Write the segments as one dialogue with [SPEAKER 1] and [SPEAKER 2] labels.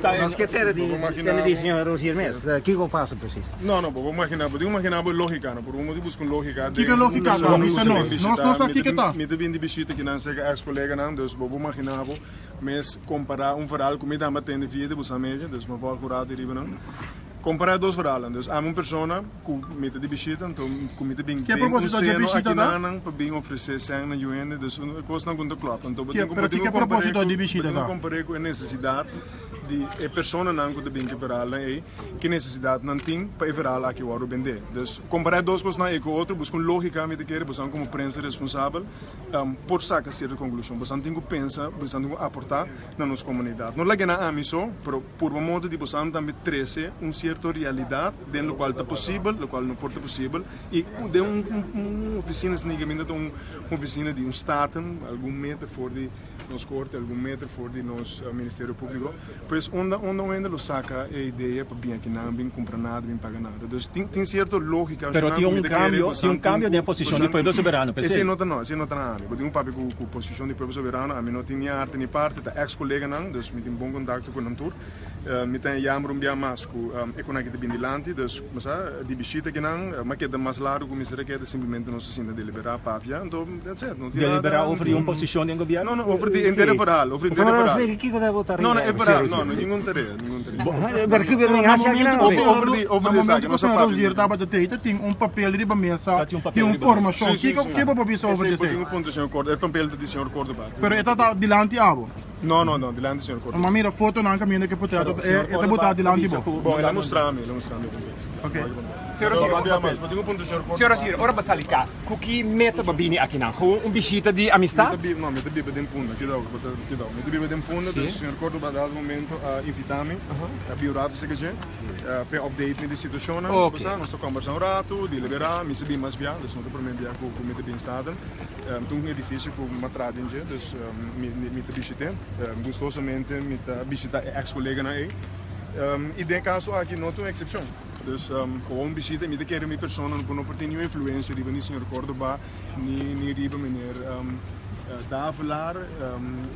[SPEAKER 1] Nos ke tera di tende di señor Rozier mes. Kiko pasa precies?
[SPEAKER 2] No, no, bo por imagina, bo tin ku imagina bo e logika, no? Por un bo tin buska un logika den
[SPEAKER 3] Kiko e logika ta? Bisa nos. Nos no sa kiko ta.
[SPEAKER 2] Mi ta bin di bishita kinan serka ex koleganan, dus bo por imagina bo mes kompara un verhaal ku mi tambe a tende via di boso media, dus mi a volg un rato riba nan. Kompara e dos verhaalnan. Dus ami un persona ku mi ta di bishita, anto ku mi ta bin
[SPEAKER 3] Ke
[SPEAKER 2] den un
[SPEAKER 3] propósito dje
[SPEAKER 2] seno
[SPEAKER 3] bishita ta?
[SPEAKER 2] akinanan pa bin ofresé sèn na yu hende, dus un kosnan ku no ta klòp. Anto bo
[SPEAKER 3] Ke,
[SPEAKER 2] tin ku
[SPEAKER 3] pero
[SPEAKER 2] bo tin
[SPEAKER 3] kiko
[SPEAKER 2] ku kompar'é
[SPEAKER 3] propósito
[SPEAKER 2] ku
[SPEAKER 3] di
[SPEAKER 2] bo
[SPEAKER 3] bishita
[SPEAKER 2] tin ku
[SPEAKER 3] ta?
[SPEAKER 2] kompar'é ku e nesesidat di e personanan ku ta bin ku e verhaalnan ei, ki nesesidat nan tin pa e verhaal aki wòrdu bendé. Dus kompará e dos kosnan ei ku otro, buska un lógika mi ta kere, bosan komo prensa responsabel por saka sierto konklushon. Bosan tin ku pensa, bosan tin ku aportá na nos komunidat. No laga nan ami so, pero purba modo di bosan tambe trese un sierto realidat den lokual ta posibel, lokual no por ta posibel, i den un ofisina asina kaminda ta un ofisina di un staten, algun meter for di nos korte, algun meter for di nos Ministerio Públiko. Pues unda unda un hende lo saka e idea pa bin akinan, bin kumpra nada, bin paga nada. Dus tin tin sierto lógika
[SPEAKER 4] Pero
[SPEAKER 2] asina
[SPEAKER 4] tin
[SPEAKER 2] ku
[SPEAKER 4] un
[SPEAKER 2] mi ta kere
[SPEAKER 4] kambio, tin
[SPEAKER 2] bosan
[SPEAKER 4] un
[SPEAKER 2] tin
[SPEAKER 4] kambio
[SPEAKER 2] ku
[SPEAKER 4] den e posishon di
[SPEAKER 2] bosan
[SPEAKER 4] Pueblo Soberano,
[SPEAKER 2] Esei
[SPEAKER 4] p'esei.
[SPEAKER 2] no ta no, esei no ta na ami. Bo tin un papia ku ku posishon di Pueblo Soberano, ami no tin ni arte ni parte, ta ex koleganan, dus mi tin bon kontakto ku nan tur. Mi ta yamber un bia mas ku e konaki ta bin dilanti, dus bo sa, di bishita kinan, mi a keda mas largu ku mester a keda, simplemente nos a sinta deliberá, papia, anto that's it, no tin nada.
[SPEAKER 4] Deliberá over di un posishon den gobièrnu?
[SPEAKER 2] No, no, over di henter e verhaal, over di henter e verhaal. No, no, e verhaal, no, no, ningun tarea, ningun tarea.
[SPEAKER 3] Pero na momento ku
[SPEAKER 2] Over, over di, over
[SPEAKER 3] na
[SPEAKER 2] di esaki,
[SPEAKER 3] momento ku
[SPEAKER 2] nos a
[SPEAKER 3] señor
[SPEAKER 2] papia.
[SPEAKER 3] Rozier tabata tei ta tin un papel riba mesa,
[SPEAKER 4] Ta tin un
[SPEAKER 3] tin
[SPEAKER 4] papel
[SPEAKER 3] un
[SPEAKER 4] riba mesa.
[SPEAKER 3] formashon.
[SPEAKER 2] Sí, sí,
[SPEAKER 3] Kiko,
[SPEAKER 2] sí.
[SPEAKER 3] ke bo por bisa over
[SPEAKER 2] Esei
[SPEAKER 3] di
[SPEAKER 2] por tin
[SPEAKER 3] esei?
[SPEAKER 2] un punto, señor Córdoba, e papel ta di señor Córdoba.
[SPEAKER 3] Pero e ta ta dilanti abo?
[SPEAKER 2] No, no, no, dilanti señor Córdoba.
[SPEAKER 3] Ma mira fotonan caminda ke portret e ta bota dilanti bo.
[SPEAKER 2] Bon, el a mustra mi, el a mustra mi.
[SPEAKER 3] Ok.
[SPEAKER 5] Señor Rozier, ora bo sali cas, cu ki meta bo bini akinan? Gewoon un bishita di amistad?
[SPEAKER 2] No, mi ta biba den Punda, kidao, kidao. Mi ta biba den Punda, dus señor Córdoba a dado momento a invita mi, a bin un rato cerca dje, p'e update mi di situacionnan. Bo sa, nos ta combersa un rato, delibera, mi sa bin mas bia, dus no ta prome bia cu mi ta bin Staten. Ta un edifisio ku mi a traha den dje, dus mi ta bishit'é. Gustosamente mi ta bishitá e eks koleganan ei. I den e kaso aki no ta un eksepshon. Dus gewoon bishita i mi ta kere mi persona no por tin niun influensia riba ni señor Cordoba ni riba meneer Davelaar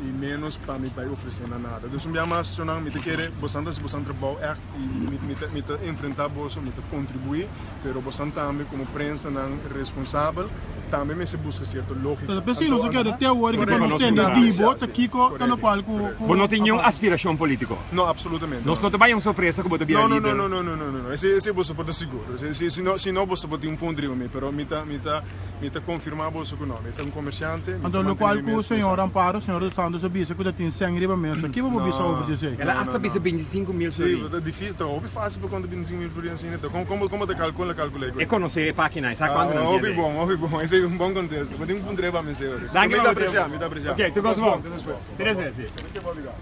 [SPEAKER 2] i ménos pa mi bai ofresé nan nada. Dus un bia mas shonnan mi ta kere bosan ta hasi bosan trabou ègt i mi ta enfrentá boso, mi ta kontribuí. Pero bosan tambe komo prensanan responsabel tambe mester buska sierto lógika.
[SPEAKER 3] Ta p'esei nos a keda te awor ki pa nos tende di bo ta kiko ta lokual ku
[SPEAKER 5] Bo no tin niun aspirashon polítiko?
[SPEAKER 2] No, absolutamente
[SPEAKER 5] Nos no ta bai un sorpresa ku bo ta bira
[SPEAKER 2] No,
[SPEAKER 5] lider?
[SPEAKER 2] no, no, no, no, no, no. Esei esei boso por ta sigur. Si si no si no boso por tin un punto riba mi, pero mi ta mi ta mi ta konfirmá boso ku no. Mi ta un komersiante, mi ta
[SPEAKER 3] Anto
[SPEAKER 2] mantené
[SPEAKER 3] lokual
[SPEAKER 2] mi
[SPEAKER 3] ku
[SPEAKER 2] mes
[SPEAKER 3] señor
[SPEAKER 2] exacto.
[SPEAKER 3] Amparo, señor Dos Santos a bisa ku ta tin sèn riba mesa, ki bo por bisa over di esei?
[SPEAKER 5] El a hasta bisa 25 mil
[SPEAKER 2] Sí,
[SPEAKER 5] florin.
[SPEAKER 2] ta difícil, ta hopi fácil pa konta 25 mil florin asina. Ta kon kon bo ta kalkula kalkula
[SPEAKER 5] E konosé e página, e sa kuantu nan
[SPEAKER 2] Hopi
[SPEAKER 5] tiene.
[SPEAKER 2] bon, hopi bon. Esei ta un bon kontesto. Bo tin un puntr'é pa mi señor.
[SPEAKER 5] Danki
[SPEAKER 2] Mi
[SPEAKER 5] pa
[SPEAKER 2] ta
[SPEAKER 5] bo
[SPEAKER 2] apresiá,
[SPEAKER 5] tempu.
[SPEAKER 2] mi ta apresiá.
[SPEAKER 5] Ok, tur kos bon.
[SPEAKER 2] Te despues.
[SPEAKER 5] Te despues, sí.
[SPEAKER 2] Obrigado.